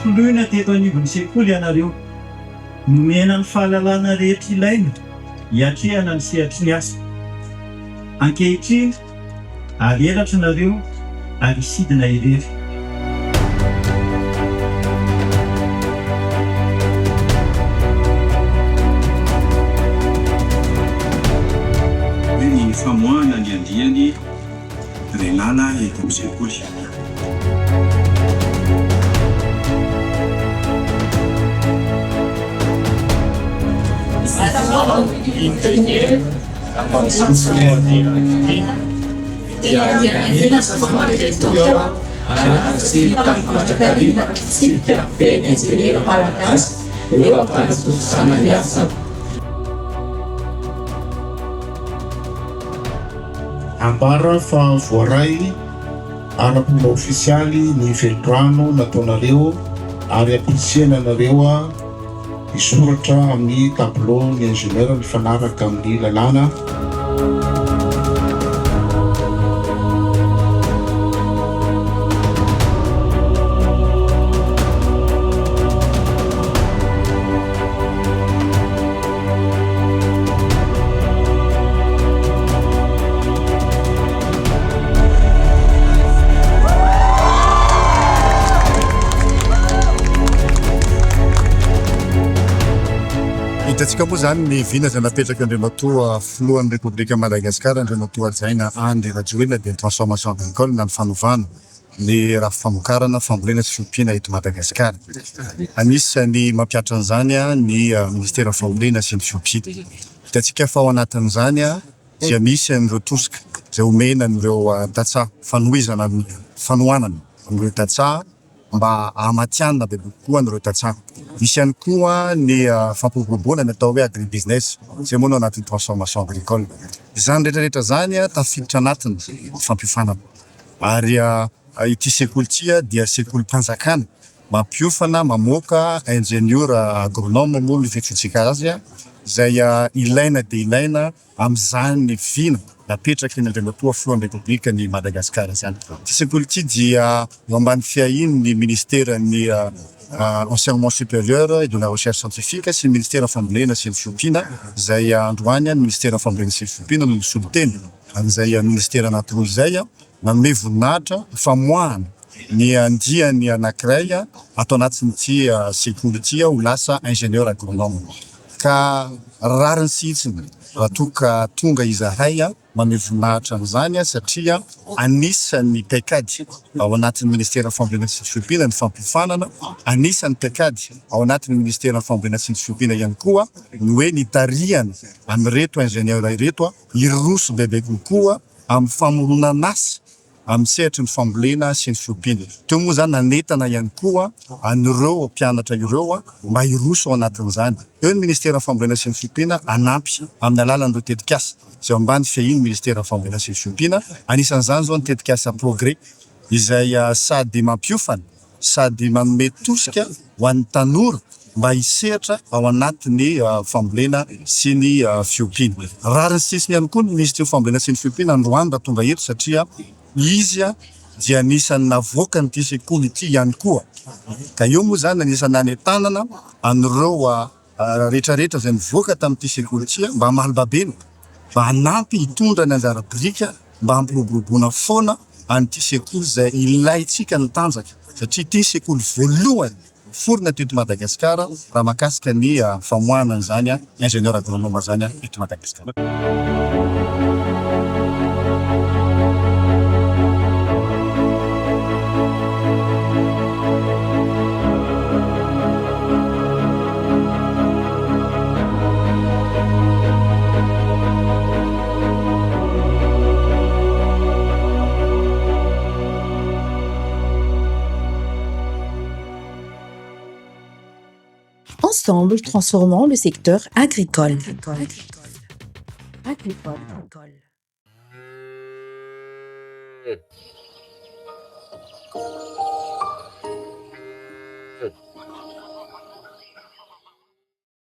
Nolokoloina teto anivon'ny sekoly ianareo. Nomena ny fahalalana rehetra ilaina hiatrehana ny sehatry ny asa. Ankehitriny, ary elatra nareo ary hisidina irery. Hoe ny famoahana ny andiany Renala eto amin'ny sekoly. Ambara fa voaray ara-pomba ofisialy ny velirano nataonareo ary ampirisihana anareo hisoratra amin'ny tableau ny ingénieur mifanaraka amin'ny lalàna. Hitantsika moa izany ny vina izay napetraky Andriamatoa Filohan'ny Repoblikan'i Madagasikara Andriamatoa Hajaina Andry Rajoelina dia ny transformation agricole na ny fanovana ny rafi-pamokarana, fambolena sy fiompiana eto Madagasikara. Anisan'ny mampihatra an'izany ny Ministeran'ny Fambolena sy ny Fiompiana. Hitantsika fa ao anatin'izany dia misy an'ireo tosika izay omena an'ireo tantsaha, fanohizana ny fanohanana an'ireo tantsaha mba hahamatihanina bebe kokoa an'ireo tantsaha. Misy ihany koa ny fampiroboroboana ny atao hoe agribusiness, izay moa no anatin'ny transformation agricole. Izany rehetra rehetra izany tafiditra anatin'ny fampiofanana. Ary ity sekoly ity dia sekolim-panjakana mampiofana, mamoaka injeniora agronome moa no fiantsoantsika azy, izay ilaina dia ilaina amin'izany vina napetraky ny Andriamatoa Filohan'ny Repoblikan'i Madagasikara izany. Ity sekoly ity dia eo ambany fiahian'ny Ministeran'ny Enseignement Supérieur et de la Recherche Scientifique sy ny Ministeran'ny Fambolena sy ny Fiompiana, izay androany ny Ministeran'ny Fambolena sy ny Fiompiana no misolo tena an'izay Ministera anankiroa izay, nanome voninahitra famoahana ny andiany anankiray ato anatin'ity sekoly ity ho lasa ingénieur agronome. Ka rariny sy hitsiny raha toa ka tonga izahay manome voninahitra an'izany satria anisan'ny paikady ao anatin'ny Ministeran'ny Fambolena sy ny Fiompiana ny fampiofanana, anisan'ny paikady ao anatin'ny Ministeran'ny Fambolena sy ny Fiompiana ihany koa ny hoe nitarihana an'ireto ingénieur ireto hiroso bebe kokoa amin'ny famoronan'asa amin'ny sehatry ny fambolena sy ny fiompiana. Teo moa izany nanentana ihany koa an'ireo mpianatra ireo mba hiroso ao anatin'izany. Eo ny Ministeran'ny Fambolena sy ny Fiompiana hanampy amin'ny alalan'ireo tetikasa izay eo ambany fiahian'ny Ministeran'ny Fambolena sy ny Fiompiana. Anisan'izany izao ny tetikasa Progrès izay sady mampiofana sady manome tosika ho an'ny tanora mba hisehatra ao anatin'ny fambolena sy ny fiompiana. Rariny sy hitsiny ihany koa ny minisitry ny fambolena sy ny fiompiana androany raha tonga eto satria izy dia anisan'ny navoakan'ity sekoly ity ihany koa ka eo moa izany anisan'ny nanentanana an'ireo rehetra rehetra izay nivoaka tamin'ity sekoly ity mba hamaly babena, mba hanampy hitondra ny anjara biriky mba hampiroboroboana foana an'ity sekoly izay ilaintsika ny tanjaka satria ity sekoly voalohany niforona teto Madagasikara raha mahakasika ny famoahana an'izany ingénieur agronome izany eto Madagasikara. Ensemble, transformons le secteur agricole.